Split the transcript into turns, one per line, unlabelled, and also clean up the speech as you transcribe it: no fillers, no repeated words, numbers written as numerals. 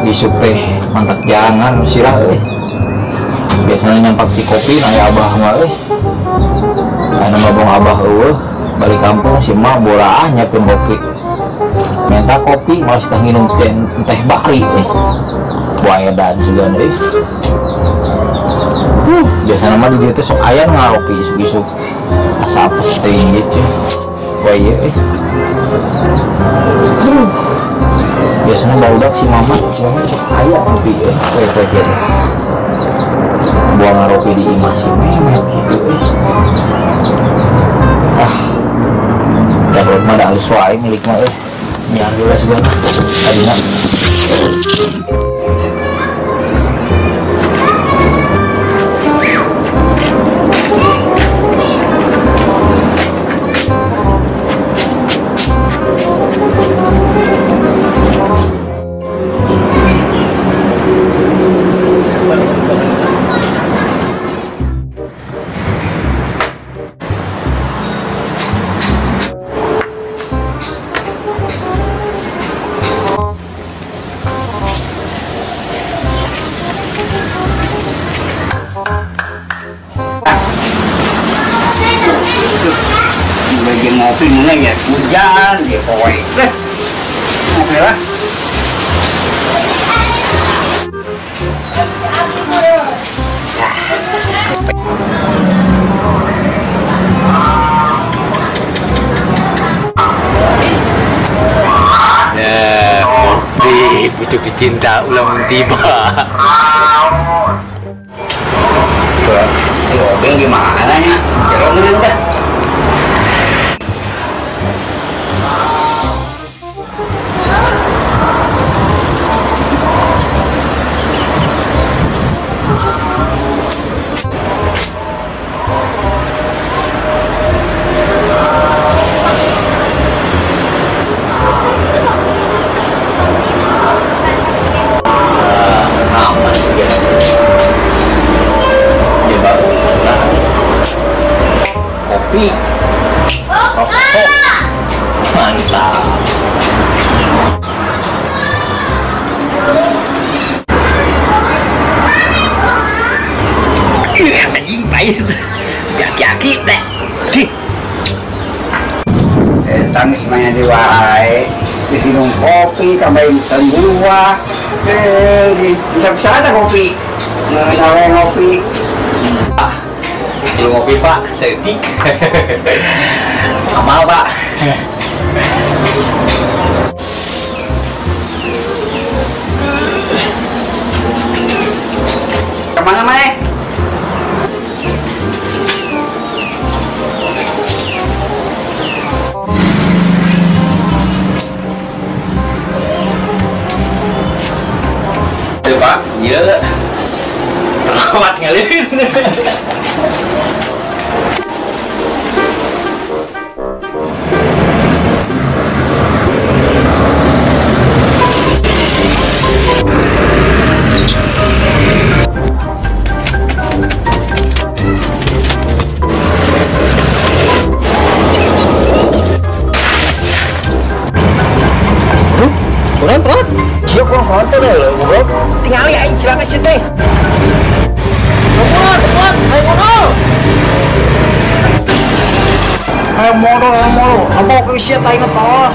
Isuk-isuk teh mantap jangan sirah euy. Biasanya nyampak di kopi na aya abah mah euy. Aya mah bong abah eueuh balik kampung si mah boraah nyiapkeun kopi. Minta kopi malah teh nginum teh bakri euy. Buaedan sugan euy. Biasana mah di dieu teh sok aya nu ngaropi isuk-isuk. Asa apes teh gitu. Wah ieu euy. Biasanya barudak si mama sok aya ngopi euy, poe-poe kieu. Buang ngaropi di imah si Memet gitu euy. Ah. Dapat mah da alus wae milik mah euy. Nyiar heula sugan tadina.
Ngopi mulai ya hujan ya poe deh ngopi lah.
Nah, kopi pucuk cinta ulang tiba.
Kopi gimana ya? Jalan dah.
Kopi, rokok, mantap.
Anjing pahit, aki-aki deh. Tangis mah di wae, diminum kopi, tambahin buah, bisa ada kopi, ngenawe ngopi.
Lu ngopi pak, setik. Amal pak.
Kemana Mae?
Tuh pak, iya. Terlewat ngalir.
Tingali aing cilaka sih teh.
Keluar, ayo modal.
Ayo modal, ayo modal. Apa kau sia tai tolol.